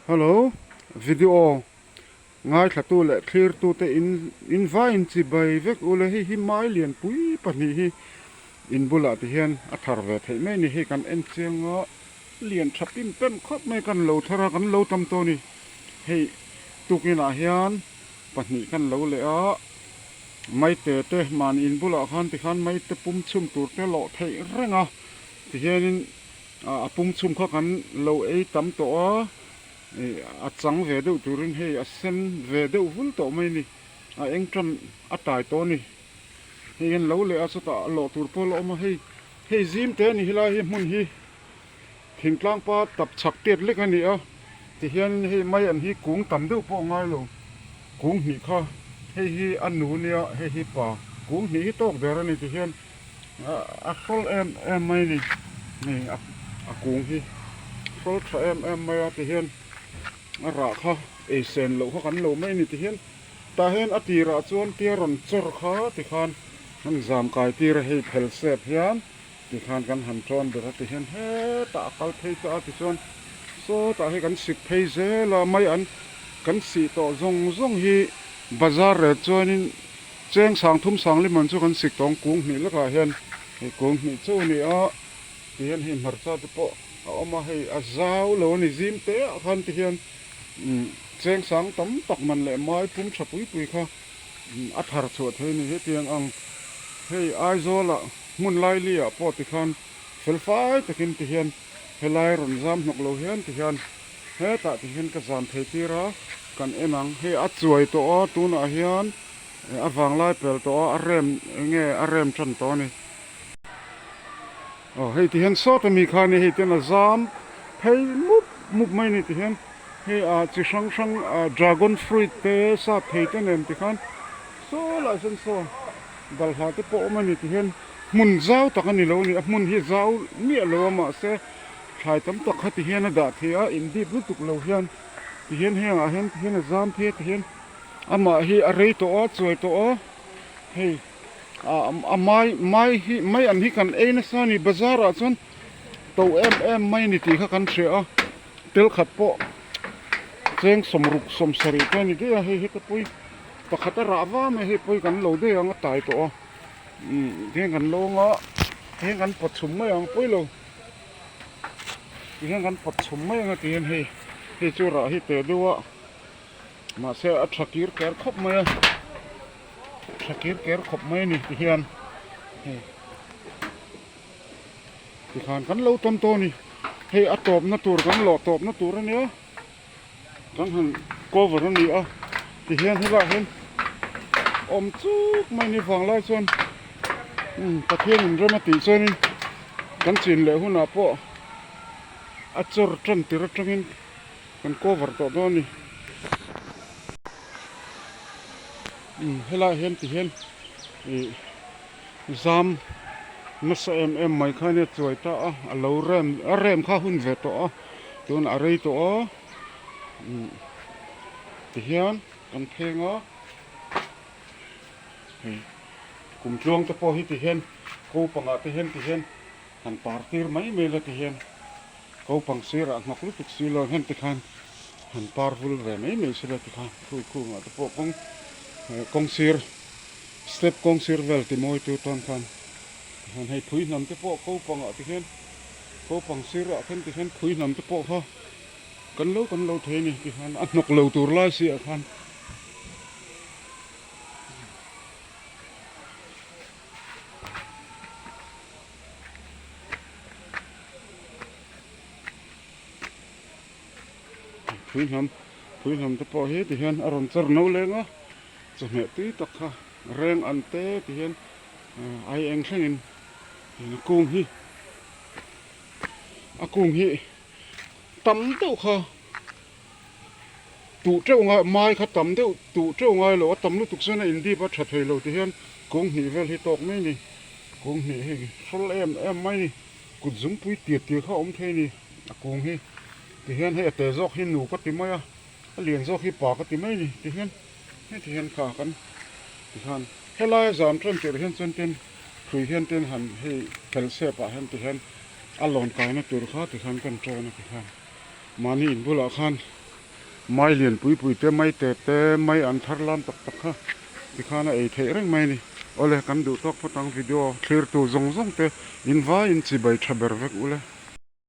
Hello video ngaithlatu leh thlirtute in in vaiin chibai vek ule hei hi mai lianpui pahnih hi in bulah te hian a thar ve theih mai a ni hei kan en chiang a lian tha pim pem khawp mai kan lo thar a kan lo tam tawh a ni hei tukinah hian pahnih kan lo leh a maite te mahni in bulah khan tikhan maite pum chhum tur te lawh theih reng a tihianin A pum chhum kha kan lo ei tam tawh a, ih a chang ve deuh turin hei a sen ve deuh vul tawh mai a ni, a eng tan a tai tawh a ni. Hei hian lo leh a chutah a lawh tur pawh a la awm a, hei hei zim te a ni helai hi hmun hi thingtlang pa tap chhak tiat lek a ni a, tihian hei mai an hi kung tam deuh pawh a ngai lo, kung hnih kha hei hi a nu nia hei hi pa kung hnih hi tawk der a ni tihian. A hrawl em em mai a ni hei a kung hi hrawl tha em em mai a tihian a rah kha ei sen loh kha kan lo mai a ni tihian tah hian a tirah chuan tia rawn chawr kha tikhan an zam kai tir a hei phel sep hian tikhan kan han tawn ber a tihian hetah a kal phei ta a tichuan sawtah hi kan sik phei zel a mai an kan sih tawh zawng zawng hi bazar rel chuanin. Cheng sang thum sang liman chu kan sik tawng kung hnih lakah hian hei kung hnih chauh a ni a ti hian hei hmarcha te pawh a awm a hei a zau lo a ni zim te ah khan ti hian umm cheng sang tam tak man leh mai pum tha pui pui kha a thar chhuah thei a ni hetiang ang hei Aizawl ah hmun laili ah pawh ti khan fel fai takin ti hian helai rawn zam hnawk lo hian ti hian hetah ti hian ka zam thei tir a kan en ang hei a chuai tawh a tunah hian. A vanglai pel tawh a, a rem enge a rem tan tawh a ni. Aw hei ti hian sawta mi kha ni hei ten a zam phei mup mup mai a ni ti hian hei ah chi hrang hrang ah dragon fruit te sap thei te nen ti khan saw lai sawn saw balhla te pawh a awm a ni ti hian hmun zau tak a ni lo a ni a hmun hi zau miah lo a mahse thlai tam tak kha ti hian a dah thei a in dip lutuk lo hian ti hian heng ah hian ti hian a zam phei a ti hian. Amah hi a rei tawh a, chuai tawh a, hei a mai mai hi mai an hi kan ei nasa a ni bazar ah chuan to em em mai a ni tih kha kan hria a, tel khat pawh cheng sawmruk sawmsarih te a ni daih a, hei heta pawi pakhat a rah va mai hei pawi kan lo daih ang a tai tawh a, umm tihian kan lo ang a tihian kan pawt chhum mai ang pawi lo tihian kan pawt chhum mai ang a tihian hei hei chu rah hi teh deuh a. Mahse a tha kir ker khawp mai a, tha kir ker khawp mai a ni ti hian hei tikhan kan lo tawn tawh a ni hei a tawpna tur kan lawh tawpna tur a nia kan han cover a ni a ti hian helaiah hian awm chuk mai a ni vanglai chuan umm Pathian in rem a tih chuanin kan chin leh hunah pawh a chawr tan tir atangin. Kan cover tawh dawn a ni. Umm helaiah hian ti hian ih zam nasa em em mai kha ania chuai ta a a lo rem a rem kha hun ve tawh a tunah a rei tawh a umm ti hian kan pheng a hei kum tluang te pawh hi ti hian ko pangah te hian ti hian han par tir mai mai la ti hian. Kopang sirah hnawk lutuk si lo hian tikhan han par vul ve mai mai sila tikhan khui khungah te pawh kawng kawng sir step kawng sir vel ti mawi tu tan khan tikhan hei phui hnam te pawh kopangah te hian kopang sirah khan tikhian phui hnam te pawh kha kan lo kan lo thei a ni tikhan a hnawk lo tur lai si ah khan. Phui hnam phui hnam te pawh hi ti hian a rawn char no leng a chawhmeh tui tak kha reng an te ti hian ai eng thlengin a kung hi a kung hi tam deuh kha tuh teuh ngai mai kha tam deuh tuh teuh ngai lo a tam lutuk chuan a in dip a tha thei lo ti hian kung hnih vel hi tawk mai a ni kung hnih hei hrawl em em mai a ni kut zungpui tir tir kha a awm thei a ni a kung hi ti hian hei a te zawk hi nu ka ti mai a a lian zawk hi pa ka ti mai a ni ti hian heti hian kha kan ti khan helai a zam tan tirh hian chuan tin hrui hian tin han hei phel sep ah hian ti hian a lawn kaina tur kha ti khan kan tawn a ti khan. Mahni in bulah khan. Mai lian pui pui te, mai te te, mai an thar lam tak tak kha tikhan a ei theih reng mai a ni. Awle kan duh tawk phawt ang video thlirtu zawng zawng te in vaiin chibai tha ber vek ule.